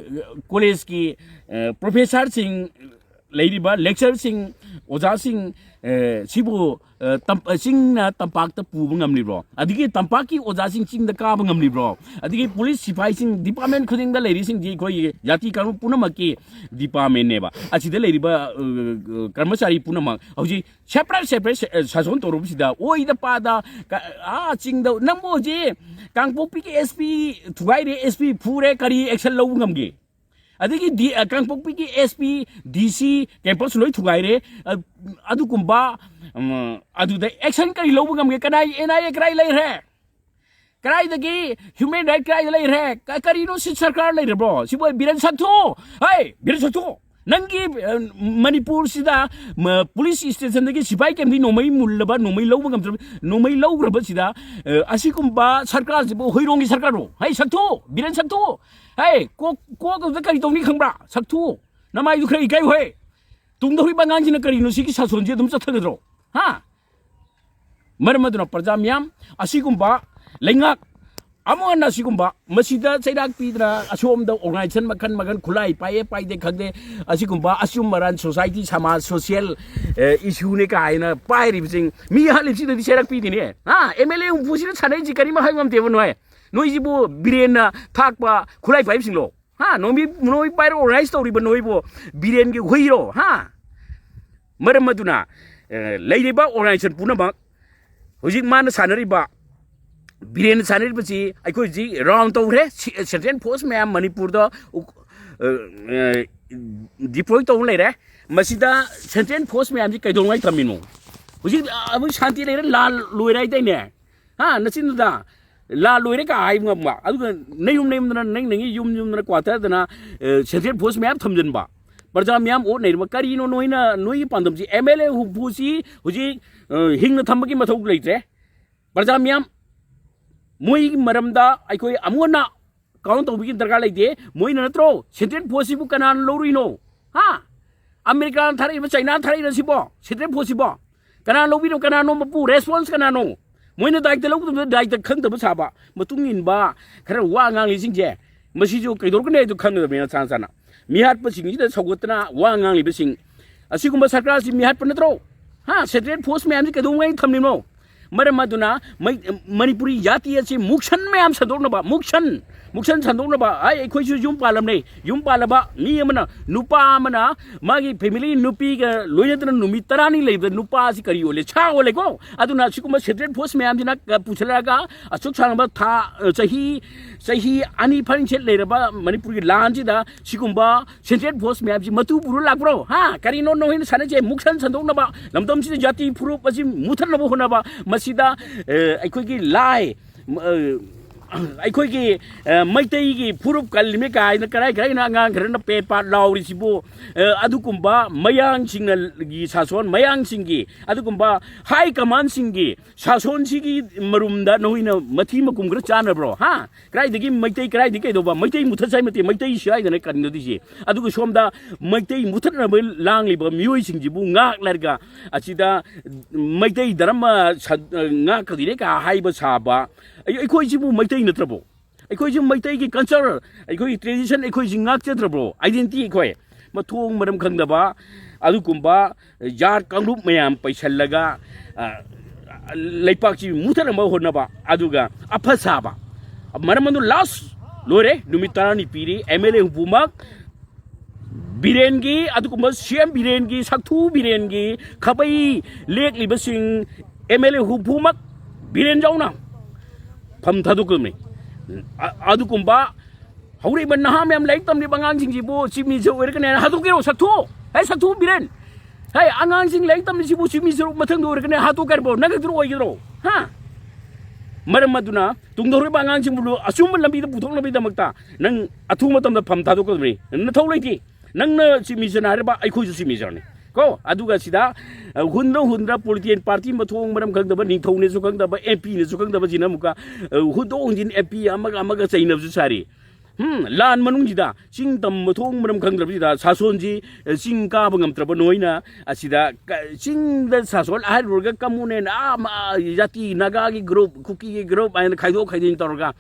ꯀꯣꯂꯦꯖꯀꯤ, ꯑ, ꯄ꯭ꯔꯣꯐꯦꯁꯔꯁꯤꯡ, ꯂꯩꯔꯤꯕ ꯂꯦꯛꯆꯔꯁꯤꯡ, ꯑꯣꯖꯥꯁꯤꯡ, ꯑ, ꯁꯤꯕꯨ, ꯑ, ꯇꯝ-, ꯑ, ꯆꯤꯡꯅ ꯇꯝꯄꯥꯛꯇ ꯄꯨꯕ ꯉꯝꯂꯤꯕ꯭ꯔꯣ? ꯑꯗꯒꯤ ꯇꯝꯄꯥꯛꯀꯤ ꯑꯣꯖꯥꯁꯤꯡ ꯆꯤꯡꯗ ꯀꯥꯕ ꯉꯝꯂꯤꯕ꯭ꯔꯣ? ꯑꯗꯒꯤ ꯄꯨꯂꯤꯁ ꯁꯤꯐꯥꯏꯁꯤꯡ, ꯗꯤꯄꯥꯔꯠꯃꯦꯟ ꯈꯨꯗꯤꯡꯗ ꯂꯩꯔꯤꯁꯤꯡꯁꯤ ꯑꯩꯈꯣꯏꯒꯤ ꯖꯥꯇꯤ ꯀꯥꯡꯂꯨꯞ ꯄꯨꯝꯅꯃꯛꯀꯤ ꯗꯤꯄꯥꯔꯠꯃꯦꯟꯅꯦꯕ꯫ ꯑꯁꯤꯗ ꯂꯩꯔꯤꯕ, ꯑ, ꯑ, ꯀꯔꯃꯆꯥꯔꯤ ꯄꯨꯝꯅꯃꯛ ꯍꯧꯖꯤꯛ ꯁꯦꯄꯔꯦꯠ ꯁꯦꯄꯔꯦꯠ ꯁꯦ-, ꯑ, ꯁꯥꯁꯣꯟ ꯇꯧꯔꯨꯕꯁꯤꯗ ꯑꯣꯏꯗ ꯄꯥꯗ ꯀ-, ꯑꯥ ꯆꯤꯡꯗ ꯅꯪꯕꯨ ꯍꯧꯖꯤꯛ ꯀꯥꯡꯄꯣꯛꯄꯤꯒꯤ ꯑꯦꯁ ꯄꯤ ꯊꯨꯒꯥꯏꯔꯦ, ꯑꯦꯁ ꯄꯤ ꯐꯨꯔꯦ, ꯀꯔꯤ ꯑꯦꯛꯁꯟ ꯂꯧꯕ ꯉꯝꯒꯦ? ꯑꯗꯒꯤ ꯗꯤ-, ꯑ, ꯀꯥꯡꯄꯣꯛꯄꯤꯒꯤ ꯑꯦꯁ ꯄꯤ, ꯗꯤ ꯁꯤ ꯀꯦꯝꯄꯁ ꯂꯣꯏ ꯊꯨꯒꯥꯏꯔꯦ꯫ ꯑ, ꯑꯗꯨꯒꯨꯝꯕ, ꯎꯝ, ꯑꯗꯨꯗ ꯑꯦꯛꯁꯟ ꯀꯔꯤ ꯂꯧꯕ ꯉꯝꯒꯦ? ꯀꯗꯥꯏ ꯑꯦꯟ ꯑꯥꯏ ꯑꯦ ꯀꯗꯥꯏ ꯂꯩꯈ꯭ꯔꯦ? ꯀꯗꯥꯏꯗꯒꯤ ꯍ꯭ꯌꯨꯃꯦꯟ ꯔꯥꯏꯠ ꯀꯗꯥꯏꯗ ꯂꯩꯈ꯭ꯔꯦ? ꯀ-, ꯀꯔꯤꯅꯣ ꯁꯤ ꯁꯔꯀꯥꯔ ꯂꯩꯔꯕ꯭ꯔꯣ? ꯁꯤꯕꯨ ꯕꯤꯔꯦꯟ ꯁꯛꯊꯣ! ꯍꯩ, ꯕꯤꯔꯦꯟ ꯁꯛꯊꯣ! ꯅꯪꯒꯤ, ꯑ, ꯃꯅꯤꯄꯨꯔꯁꯤꯗ, ꯃ-, ꯄꯨꯂꯤꯁ ꯏꯁꯇꯦꯁꯟꯗꯒꯤ ꯁꯤꯐꯥꯏ ꯀꯦꯝꯗꯤ ꯅꯣꯡꯃꯩ ꯃꯨꯜꯂꯕ, ꯅꯣꯡꯃꯩ ꯂꯧꯕ ꯉꯝꯗ꯭ꯔꯕ, ꯅꯣꯡꯃꯩ ꯂꯧꯈ꯭ꯔꯕꯁꯤꯗ, ꯑ, ꯑꯁꯤꯒꯨꯝꯕ ꯁꯔꯀꯥꯔꯁꯤꯕꯨ ꯍꯣꯏꯔꯣꯡꯒꯤ ꯁꯔꯀꯥꯔꯔꯣ? ꯍꯩ, ꯁꯛꯊꯣ! ꯕꯤꯔꯦꯟ ꯁꯛꯊꯣ! ꯍꯩ, ꯀꯣꯛ, ꯀꯣꯛ ꯑꯗꯨꯗ ꯀꯔꯤ ꯇꯧꯅꯤ ꯈꯪꯕ꯭ꯔꯥ? ꯁꯛꯊꯣ! ꯅꯃꯥꯏꯗꯨ ꯈꯔ ꯏꯀꯥꯏꯌꯨ ꯍꯦ! ꯇꯨꯡꯗ ꯍꯧꯔꯤꯕ ꯑꯉꯥꯡꯁꯤꯅ ꯀꯔꯤꯅꯣ ꯁꯤꯒꯤ ꯁꯥꯁꯣꯟꯁꯤ ꯑꯗꯨꯝ ꯆꯠꯊꯒꯗ꯭ꯔꯣ? ꯍꯥ? ꯃꯔꯝ ꯑꯗꯨꯅ ꯄ꯭ꯔꯖꯥ ꯃꯤꯌꯥꯝ, ꯑꯁꯤꯒꯨꯝꯕ ꯂꯩꯉꯥꯛ ꯑꯃꯨꯛ ꯍꯟꯅ ꯑꯁꯤꯒꯨꯝꯕ ꯃꯁꯤꯗ ꯆꯩꯔꯥꯛ ꯄꯤꯗꯅ ꯑꯁꯣꯝꯗ ꯑꯣꯔꯒꯅꯥꯏꯖꯦꯁꯟ ꯃꯈꯜ ꯃꯈꯜ ꯈꯨꯠꯂꯥꯏ ꯄꯥꯏꯌꯦ ꯄꯥꯏꯗꯦ ꯈꯪꯗꯦ, ꯑꯁꯤꯒꯨꯝꯕ ꯑꯆꯨꯝ ꯑꯔꯥꯟ ꯁꯣꯁꯥꯏꯇꯤ ꯁꯃꯥꯖ ꯁꯣꯁꯤꯌꯦꯜ, ꯑꯦ, ꯏꯁꯨꯅꯦ ꯀꯥꯏꯅ ꯄꯥꯏꯔꯤꯕꯁꯤꯡ ꯃꯤ ꯍꯥꯠꯂꯤꯕꯁꯤꯗꯗꯤ ꯆꯩꯔꯥꯛ ꯄꯤꯗꯦꯅꯦ꯫ ꯍꯥ? ꯑꯦꯝ ꯑꯦꯜ ꯑꯦ ꯍꯨꯝꯐꯨꯁꯤꯅ ꯁꯥꯟꯅꯔꯤꯁꯤ ꯀꯔꯤꯝ ꯍꯥꯏꯕ ꯉꯝꯗꯦꯕ ꯅꯣꯏ꯫ ꯅꯣꯏꯁꯤꯕꯨ ꯕꯤꯔꯦꯟꯅ ꯊꯥꯛꯄ ꯈꯨꯠꯂꯥꯏ ꯄꯥꯏꯕꯁꯤꯡꯂꯣ? ꯍꯥ? ꯅꯣꯏ, ꯅꯣꯏ ꯄꯥꯏꯔ ꯑꯣꯔꯒꯅꯥꯏꯖ ꯇꯧꯔꯤꯕ ꯅꯣꯏꯕꯨ ꯕꯤꯔꯦꯟꯒꯤ ꯍꯨꯏꯔꯣ? ꯍꯥ? ꯃꯔꯝ ꯑꯗꯨꯅ, ꯑꯦ, ꯂꯩꯔꯤꯕ ꯑꯣꯔꯒꯅꯥꯏꯖꯦꯁꯟ ꯄꯨꯝꯅꯃꯛ ꯍꯧꯖꯤꯛ ꯃꯥꯅ ꯁꯥꯟꯅꯔꯤꯕ ꯕꯤꯔꯦꯟꯅ ꯁꯥꯟꯅꯔꯤꯕꯁꯤ ꯑꯩꯈꯣꯏ ꯍꯧꯖꯤꯛ ꯔꯥꯎꯟ ꯇꯧꯈ꯭ꯔꯦ꯫ ꯁꯦꯟꯇ꯭ꯔꯦꯜ ꯐꯣꯔꯁ ꯃꯌꯥꯝ ꯃꯅꯤꯄꯨꯔꯗ ꯗꯤꯄ꯭ꯂꯣꯏ ꯇꯧꯕ ꯂꯩꯔꯦ꯫ ꯃꯁꯤꯗ ꯁꯦꯟꯇ꯭ꯔꯦꯜ ꯐꯣꯔꯁ ꯃꯌꯥꯝꯁꯤ ꯀꯩꯗꯧꯉꯩ ꯊꯝꯃꯤꯅꯣ? ꯍꯧꯖꯤꯛ ꯑꯃꯨꯛ ꯁꯥꯟꯇꯤ ꯂꯩꯔꯦ, ꯂꯥꯟ ꯂꯣꯏꯔꯦ ꯍꯥꯏꯗꯥꯏꯅꯦ? ꯍꯥ, ꯅꯆꯤꯟꯗꯨꯗ ꯂꯥꯟ ꯂꯣꯏꯔꯦ ꯀꯥ ꯍꯥꯏꯕ ꯉꯝꯕ, ꯑꯗꯨꯒ ꯅꯌꯨꯝ ꯅꯌꯨꯝꯗꯅ, ꯅꯪ ꯅꯪꯒꯤ ꯌꯨꯝ ꯌꯨꯝꯗꯅ ꯀ꯭ꯋꯥꯇꯔꯗꯅ ꯁꯦꯟꯇ꯭ꯔꯦꯜ ꯐꯣꯔꯁ ꯃꯌꯥꯝ ꯊꯝꯖꯤꯟꯕ, ꯄ꯭ꯔꯖꯥ ꯃꯌꯥꯝ ꯑꯣꯠ ꯅꯩꯔꯕ꯫ ꯀꯔꯤꯅꯣ ꯅꯣꯏꯅ, ꯅꯣꯏꯒꯤ ꯄꯥꯟꯗꯝꯁꯤ? ꯑꯦꯝ ꯑꯦꯜ ꯑꯦ ꯍꯨꯝꯐꯨꯁꯤ ꯍꯧꯖꯤꯛ ꯍꯤꯡꯅ ꯊꯝꯕꯒꯤ ꯃꯊꯧ ꯂꯩꯇ꯭ꯔꯦ꯫ ꯄ꯭ꯔꯖꯥ ꯃꯤꯌꯥꯝ, ꯃꯣꯏꯒꯤ ꯃꯔꯝꯗ ꯑꯩꯈꯣꯏ ꯑꯃꯨꯛ ꯍꯟꯅ ꯀꯥꯎꯟ ꯇꯧꯕꯒꯤ ꯗꯔꯀꯥꯔ ꯂꯩꯇꯦ꯫ ꯃꯣꯏꯅ ꯅꯠꯇ꯭ꯔꯣ ꯁꯦꯟꯇ꯭ꯔꯦꯜ ꯐꯣꯔꯁꯁꯤꯕꯨ ꯀꯅꯥꯅ ꯂꯧꯔꯨꯏꯅꯣ? ꯍꯥ? ꯑꯃꯦꯔꯤꯀꯥꯅ ꯊꯥꯔꯛꯏꯕ, ꯆꯩꯅꯥꯅ ꯊꯥꯔꯛꯏꯔ ꯁꯤꯕꯣ? ꯁꯦꯟꯇ꯭ꯔꯦꯜ ꯐꯣꯔꯁꯁꯤꯕꯣ? ꯀꯅꯥꯅ ꯂꯧꯕꯤꯅꯣ? ꯀꯅꯥꯅꯣ ꯃꯄꯨ? ꯔꯦꯁꯄꯣꯟꯁ ꯀꯅꯥꯅꯣ? ꯃꯣꯏꯅ ꯗꯥꯏꯇ ꯂꯧꯗꯕꯗ, ꯗꯥꯏꯇ ꯈꯪꯗꯕ ꯁꯥꯕ, ꯃꯇꯨꯡ ꯏꯟꯕ ꯈꯔ ꯋꯥ ꯉꯥꯡꯂꯤꯁꯤꯡꯁꯦ, ꯃꯁꯤꯁꯨ ꯀꯩꯗꯧꯔꯛꯀꯅꯤ ꯍꯥꯏꯗꯨ ꯈꯪꯒꯗꯕꯅꯤ ꯅꯁꯥ ꯅꯁꯥꯅ꯫ ꯃꯤꯍꯥꯠꯄꯁꯤꯡꯁꯤꯗ ꯁꯧꯒꯠꯇꯅ ꯋꯥ ꯉꯥꯡꯂꯤꯕꯁꯤꯡ, ꯑꯁꯤꯒꯨꯝꯕ ꯁꯔꯀꯥꯔꯁꯤ ꯃꯤꯍꯥꯠꯄ ꯅꯠꯇ꯭ꯔꯣ? ꯍꯥ? ꯁꯦꯟꯇ꯭ꯔꯦꯜ ꯐꯣꯔꯁ ꯃꯌꯥꯝꯁꯤ ꯀꯩꯗꯧꯉꯩ ꯊꯝꯂꯤꯅꯣ? ꯃꯔꯝ ꯑꯗꯨꯅ ꯃꯩ-, ꯃꯅꯤꯄꯨꯔꯤ ꯖꯥꯇꯤ ꯑꯁꯤ ꯃꯨꯛꯁꯟ ꯃꯌꯥꯝ ꯁꯟꯗꯣꯛꯅꯕ, ꯃꯨꯛꯁꯟ, ꯃꯨꯛꯁꯟ ꯁꯟꯗꯣꯛꯅꯕ, ꯑꯩ, ꯑꯩꯈꯣꯏꯁꯨ ꯌꯨꯝ ꯄꯥꯜꯂꯝꯅꯦ꯫ ꯌꯨꯝ ꯄꯥꯜꯂꯕ ꯃꯤ ꯑꯃꯅ, ꯅꯨꯄꯥ ꯑꯃꯅ ꯃꯥꯒꯤ ꯐꯦꯃꯤꯂꯤ ꯅꯨꯄꯤꯒ ꯂꯣꯏꯅꯗꯅ ꯅꯨꯃꯤꯠ ꯇꯔꯥꯅꯤ ꯂꯩꯕꯗ ꯅꯨꯄꯥ ꯑꯁꯤ ꯀꯔꯤ ꯑꯣꯜꯂꯦ? ꯁꯥ ꯑꯣꯜꯂꯦꯀꯣ꯫ ꯑꯗꯨꯅ ꯁꯤꯒꯨꯝꯕ ꯁꯦꯟꯇ꯭ꯔꯦꯜ ꯐꯣꯔꯁ ꯃꯌꯥꯝꯁꯤꯅ ꯄꯨꯁꯜꯂꯛꯑꯒ ꯑꯁꯨꯛ ꯁꯥꯡꯕ ꯊꯥ, ꯆꯍꯤ, ꯆꯍꯤ ꯑꯅꯤ ꯐꯥꯔꯤꯡꯁꯦꯠ ꯂꯩꯔꯕ ꯃꯅꯤꯄꯨꯔꯒꯤ ꯂꯥꯟꯁꯤꯗ ꯁꯤꯒꯨꯝꯕ ꯁꯦꯟꯇ꯭ꯔꯦꯜ ꯐꯣꯔꯁ ꯃꯌꯥꯝꯁꯤ ꯃꯇꯨ ꯄꯨꯔ ꯂꯥꯛꯄ꯭ꯔꯣ? ꯍꯥ? ꯀꯔꯤꯅꯣ ꯅꯈꯣꯏꯅ ꯁꯥꯟꯅꯁꯦ? ꯃꯨꯛꯁꯟ ꯁꯟꯗꯣꯛꯅꯕ, ꯂꯝꯗꯝꯁꯤꯗ ꯖꯥꯇꯤ ꯐꯨꯔꯨꯞ ꯑꯁꯤ ꯃꯨꯊꯠꯅꯕ ꯍꯣꯠꯅꯕ, ꯃꯁꯤꯗ, ꯑꯦ, ꯑꯩꯈꯣꯏꯒꯤ ꯂꯥꯏ, ꯃ-, ꯑ, ꯑꯩꯈꯣꯏꯒꯤ, ꯑ, ꯃꯩꯇꯩꯒꯤ ꯐꯨꯔꯨꯞ ꯀꯜꯂꯤꯃꯦ ꯀꯥꯏꯅ ꯀꯔꯥꯏ ꯀꯔꯥꯏꯅ ꯑꯉꯥꯡ ꯈꯔꯅ ꯄꯦꯠ ꯄꯥꯠ ꯂꯥꯎꯔꯤꯁꯤꯕꯨ, ꯑ, ꯑꯗꯨꯒꯨꯝꯕ ꯃꯌꯥꯡꯁꯤꯡꯅꯒꯤ ꯁꯥꯁꯣꯟ, ꯃꯌꯥꯡꯁꯤꯡꯒꯤ, ꯑꯗꯨꯒꯨꯝꯕ ꯍꯥꯏ ꯀꯃꯥꯟꯁꯤꯡꯒꯤ ꯁꯥꯁꯣꯟꯁꯤꯒꯤ ꯃꯔꯨꯝꯗ ꯅꯈꯣꯏꯅ ꯃꯊꯤ ꯃꯀꯨꯝ ꯈꯔ ꯆꯥꯅꯕ꯭ꯔꯣ? ꯍꯥ? ꯀꯗꯥꯏꯗꯒꯤ ꯃꯩꯇꯩ, ꯀꯗꯥꯏꯗꯒꯤ ꯀꯩꯗꯧꯕ? ꯃꯩꯇꯩ ꯃꯨꯊꯠ ꯆꯥꯏ ꯃꯇꯦ, ꯃꯩꯇꯩ ꯁꯤꯌꯥꯏꯗꯅ ꯀꯟꯅꯗꯣꯏꯁꯦ꯫ ꯑꯗꯨꯒ ꯁꯣꯝꯗ ꯃꯩꯇꯩ ꯃꯨꯊꯠꯅꯕ ꯂꯥꯡꯂꯤꯕ ꯃꯤꯑꯣꯏꯁꯤꯡꯁꯤꯕꯨ ꯉꯥꯛꯂꯔꯒ ꯑꯁꯤꯗ ꯃꯩꯇꯩ ꯙꯔꯃ ꯁ-, ꯉꯥꯛꯀꯗꯣꯏꯅꯦ ꯀ ꯍꯥꯏꯕ ꯁꯥꯕ꯫ ꯑꯩ-, ꯑꯩꯈꯣꯏꯁꯤꯕꯨ ꯃꯩꯇꯩ ꯅꯠꯇ꯭ꯔꯕꯣ? ꯑꯩꯈꯣꯏꯁꯤ ꯃꯩꯇꯩꯒꯤ ꯀꯜꯆꯔ, ꯑꯩꯈꯣꯏꯒꯤ ꯇ꯭ꯔꯦꯗꯤꯁꯟ ꯑꯩꯈꯣꯏꯁꯤ ꯉꯥꯛꯆꯗ꯭ꯔꯕ꯭ꯔꯣ? ꯑꯥꯏꯗꯦꯟꯇꯤꯇꯤ ꯑꯩꯈꯣꯏ ꯃꯊꯣꯡ ꯃꯔꯝ ꯈꯪꯗꯕ ꯑꯗꯨꯒꯨꯝꯕ ꯖꯥꯠ ꯀꯥꯡꯂꯨꯞ ꯃꯌꯥꯝ ꯄꯩꯁꯜꯂꯒ, ꯑ, ꯂꯩꯄꯥꯛꯁꯤ ꯃꯨꯊꯠꯅꯕ ꯍꯣꯠꯅꯕ, ꯑꯗꯨꯒ ꯑꯐ ꯁꯥꯕ꯫ ꯃꯔꯝ ꯑꯗꯨ ꯂꯥꯁ ꯂꯣꯏꯔꯦ, ꯅꯨꯃꯤꯠ ꯇꯔꯥꯅꯤ ꯄꯤꯔꯤ꯫ ꯑꯦꯝ ꯑꯦꯜ ꯑꯦ ꯍꯨꯝꯐꯨꯃꯛ ꯕꯤꯔꯦꯟꯒꯤ, ꯑꯗꯨꯒꯨꯝꯕ ꯁꯤ ꯑꯦꯝ ꯕꯤꯔꯦꯟꯒꯤ, ꯁꯛꯊꯨ ꯕꯤꯔꯦꯟꯒꯤ ꯈꯥꯕꯩ ꯂꯦꯛꯂꯤꯕꯁꯤꯡ ꯑꯦꯝ ꯑꯦꯜ ꯑꯦ ꯍꯨꯝꯐꯨꯃꯛ ꯕꯤꯔꯦꯟ ꯌꯥꯎꯅ ꯐꯝ ꯊꯥꯗꯣꯛꯀꯗꯕꯅꯤ꯫ ꯑ-, ꯑꯗꯨꯒꯨꯝꯕ ꯍꯧꯔꯛꯏꯕ ꯅꯍꯥ ꯃꯌꯥꯝ, ꯂꯥꯏꯔꯤꯛ ꯇꯝꯂꯤꯕ ꯑꯉꯥꯡꯁꯤꯡꯁꯤꯕꯨ ꯆꯤꯞ ꯃꯤꯅꯤꯁꯇꯔ ꯑꯣꯏꯔꯛꯀꯅꯤ ꯍꯥꯏꯅ ꯍꯥꯗꯣꯛꯀꯦꯔꯣ? ꯁꯛꯊꯣꯛꯑꯣ꯫ ꯍꯦ, ꯁꯛꯊꯣꯛꯑꯣ ꯕꯤꯔꯦꯟ꯫ ꯍꯦ, ꯑꯉꯥꯡꯁꯤꯡ ꯂꯥꯏꯔꯤꯛ ꯇꯝꯂꯤꯁꯤꯕꯨ ꯆꯤꯞ ꯃꯤꯅꯤꯁꯇꯔ ꯃꯊꯪꯗ ꯑꯣꯏꯔꯛꯀꯅꯤ ꯍꯥꯏꯅ ꯍꯥꯗꯣꯛꯀꯦ ꯍꯥꯏꯔꯤꯕꯣ? ꯅꯪ ꯈꯛꯇ ꯑꯣꯏꯒꯗ꯭ꯔꯣ? ꯍꯥ? ꯃꯔꯝ ꯑꯗꯨꯅ ꯇꯨꯡꯗ ꯍꯧꯔꯛꯏꯕ ꯑꯉꯥꯡꯁꯤꯡꯕꯨ ꯑꯆꯨꯝꯕ ꯂꯝꯕꯤꯗ ꯄꯨꯊꯣꯛꯅꯕꯒꯤꯗꯃꯛꯇ ꯅꯪ ꯑꯊꯨꯕ ꯃꯇꯝꯗ ꯐꯝ ꯊꯥꯗꯣꯛꯀꯗꯕꯅꯤ꯫ ꯅꯊꯧ ꯂꯩꯇꯦ꯫ ꯅꯪꯅ ꯆꯤꯞ ꯃꯤꯅꯤꯁꯇꯔꯅ ꯍꯥꯏꯔꯕ, ꯑꯩꯈꯣꯏꯁꯨ ꯆꯤꯞ ꯃꯤꯅꯤꯁꯇꯔꯅꯤ꯫ ꯀꯣ, ꯑꯗꯨꯒ ꯁꯤꯗ, ꯑ, ꯍꯨꯟꯗ꯭ꯔ ꯍꯨꯟꯗ꯭ꯔ ꯄꯣꯂꯤꯇꯤꯀꯦꯜ ꯄꯥꯔꯇꯤ ꯃꯊꯣꯡ ꯃꯔꯝ ꯈꯪꯗꯕ, ꯅꯤꯡꯊꯧꯅꯦꯁꯨ ꯈꯪꯗꯕ, ꯑꯦꯝ ꯄꯤꯅꯦꯁꯨ ꯈꯪꯗꯕꯁꯤꯅ ꯑꯃꯨꯛꯀ, ꯑ, ꯍꯨꯟꯗꯣꯛ ꯍꯨꯟꯖꯤꯟ ꯑꯦꯝ ꯄꯤ ꯑꯃꯒ ꯑꯃꯒ ꯆꯩꯅꯕꯁꯨ ꯁꯥꯔꯤ꯫ ꯍꯝ, ꯂꯥꯟ ꯃꯅꯨꯡꯁꯤꯗ ꯆꯤꯡ ꯇꯝ ꯃꯊꯣꯡ ꯃꯔꯝ ꯈꯪꯗ꯭ꯔꯕꯁꯤꯗ ꯁꯥꯁꯣꯟꯁꯤ, ꯑ, ꯆꯤꯡ ꯀꯥꯕ ꯉꯝꯗ꯭ꯔꯕ ꯅꯣꯏꯅ ꯑꯁꯤꯗ ꯀ-, ꯆꯤꯡꯗ ꯁꯥꯁꯣꯟ ꯍꯥꯏꯔꯨꯔꯒ ꯀꯃꯨꯅꯦꯟ, ꯑꯥ, ꯃ-, ꯖꯥꯇꯤ ꯅꯥꯒꯥꯒꯤ ꯒ꯭ꯔꯨꯞ, ꯀꯨꯀꯤꯒꯤ ꯒ꯭ꯔꯨꯞ ꯍꯥꯏꯅ ꯈꯥꯏꯗꯣꯛ ꯈꯥꯏꯗꯣꯛ ꯇꯧꯔꯒ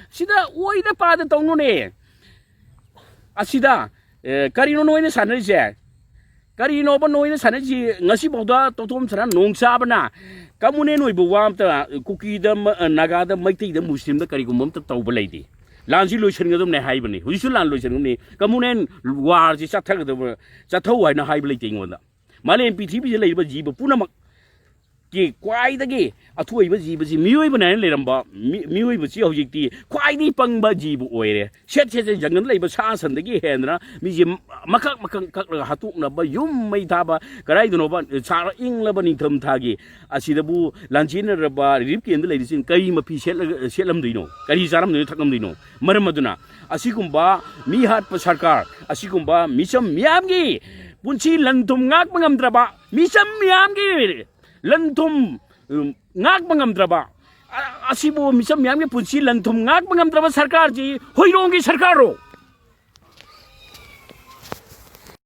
ꯁꯤꯗ ꯑꯣꯏꯗ ꯄꯥꯗ ꯇꯧꯅꯨꯅꯦ꯫ ꯑꯁꯤꯗ, ꯑꯦ, ꯀꯔꯤꯅꯣ ꯅꯣꯏꯅ ꯁꯥꯟꯅꯔꯤꯁꯦ? ꯀꯔꯤꯅꯣꯕ ꯅꯣꯏꯅ ꯁꯥꯟꯅꯔꯤꯁꯤ? ꯉꯁꯤꯐꯥꯎꯗ ꯇꯣꯊꯣꯝ ꯁꯅꯥ ꯅꯣꯡ ꯆꯥꯕꯅ ꯀꯃꯨꯅꯦꯟ ꯑꯣꯏꯕ ꯋꯥ ꯑꯝꯇ ꯀꯨꯀꯤꯗ, ꯃ-, ꯅꯥꯒꯥꯗ, ꯃꯩꯇꯩꯗ, ꯃꯨꯁꯂꯤꯝꯗ ꯀꯔꯤꯒꯨꯝꯕ ꯑꯝꯇ ꯇꯧꯕ ꯂꯩꯇꯦ꯫ ꯂꯥꯟꯁꯤ ꯂꯣꯏꯁꯤꯟꯒꯗꯕꯅꯦ ꯍꯥꯏꯕꯅꯤ꯫ ꯍꯧꯖꯤꯛꯁꯨ ꯂꯥꯟ ꯂꯣꯏꯁꯤꯟꯒꯗꯕꯅꯤ꯫ ꯀꯃꯨꯅꯦꯟ ꯋꯥꯔꯁꯤ ꯆꯠꯊꯒꯗꯕ, ꯆꯠꯊꯧ ꯍꯥꯏꯅ ꯍꯥꯏꯕ ꯂꯩꯇꯦ ꯑꯩꯉꯣꯟꯗ꯫ ꯃꯥꯂꯦꯝ ꯄ꯭ꯔꯤꯊꯤꯕꯤꯗ ꯂꯩꯔꯤꯕ ꯖꯤꯕ ꯄꯨꯝꯅꯃꯛ ꯀꯤ ꯈ꯭ꯋꯥꯏꯗꯒꯤ ꯑꯊꯣꯏꯕ ꯖꯤꯕꯁꯤ ꯃꯤꯑꯣꯏꯕꯅ ꯍꯥꯏꯅ ꯂꯩꯔꯝꯕ ꯃꯤ-, ꯃꯤꯑꯣꯏꯕꯁꯤ ꯍꯧꯖꯤꯛꯇꯤ ꯈ꯭ꯋꯥꯏꯗꯒꯤ ꯄꯪꯕ ꯖꯤꯕ ꯑꯣꯏꯔꯦ꯫ ꯁꯦꯠ ꯁꯦꯠ ꯁꯦꯠ ꯖꯪꯒꯜꯗ ꯂꯩꯕ ꯁꯥ ꯁꯟꯗꯒꯤ ꯍꯦꯟꯗꯅ ꯃꯤꯁꯦ ꯃꯀꯛ ꯃꯀꯛ ꯀꯛꯂꯒ ꯍꯥꯠꯇꯣꯛꯅꯕ, ꯌꯨꯝ ꯃꯩ ꯊꯥꯕ, ꯀꯗꯥꯏꯗꯅꯣꯕ ꯁꯥꯔ ꯏꯪꯂꯕ ꯅꯤꯡꯊꯝ ꯊꯥꯒꯤ ꯑꯁꯤꯗꯕꯨ ꯂꯥꯟꯖꯦꯟꯅꯔꯕ ꯔꯤꯂꯤꯐ ꯀꯦꯝꯗ ꯂꯩꯔꯤꯁꯤꯡ ꯀꯔꯤ ꯃꯐꯤ ꯁꯦꯠꯂꯒ, ꯁꯦꯠꯂꯝꯗꯣꯏꯅꯣ? ꯀꯔꯤ ꯆꯥꯔꯝꯗꯣꯏꯅꯣ, ꯊꯛꯂꯝꯗꯣꯏꯅꯣ? ꯃꯔꯝ ꯑꯗꯨꯅ ꯑꯁꯤꯒꯨꯝꯕ ꯃꯤ ꯍꯥꯠꯄ ꯁꯔꯀꯥꯔ, ꯑꯁꯤꯒꯨꯝꯕ ꯃꯤꯆꯝ ꯃꯤꯌꯥꯝꯒꯤ ꯄꯨꯟꯁꯤ ꯂꯟ ꯊꯨꯝ ꯉꯥꯛꯄ ꯉꯝꯗ꯭ꯔꯕ ꯃꯤꯆꯝ ꯃꯤꯌꯥꯝꯒꯤ ꯂꯟ ꯊꯨꯝ, ꯎꯝ, ꯉꯥꯛꯄ ꯉꯝꯗ꯭ꯔꯕ, ꯑ-, ꯑꯁꯤꯕꯨ ꯃꯤꯆꯝ ꯃꯤꯌꯥꯝꯒꯤ ꯄꯨꯟꯁꯤ ꯂꯟ ꯊꯨꯝ ꯉꯥꯛꯄ ꯉꯝꯗ꯭ꯔꯕ ꯁꯔꯀꯥꯔꯁꯤ ꯍꯣꯏꯔꯣꯡꯒꯤ ꯁꯔꯀꯥꯔꯔꯣ?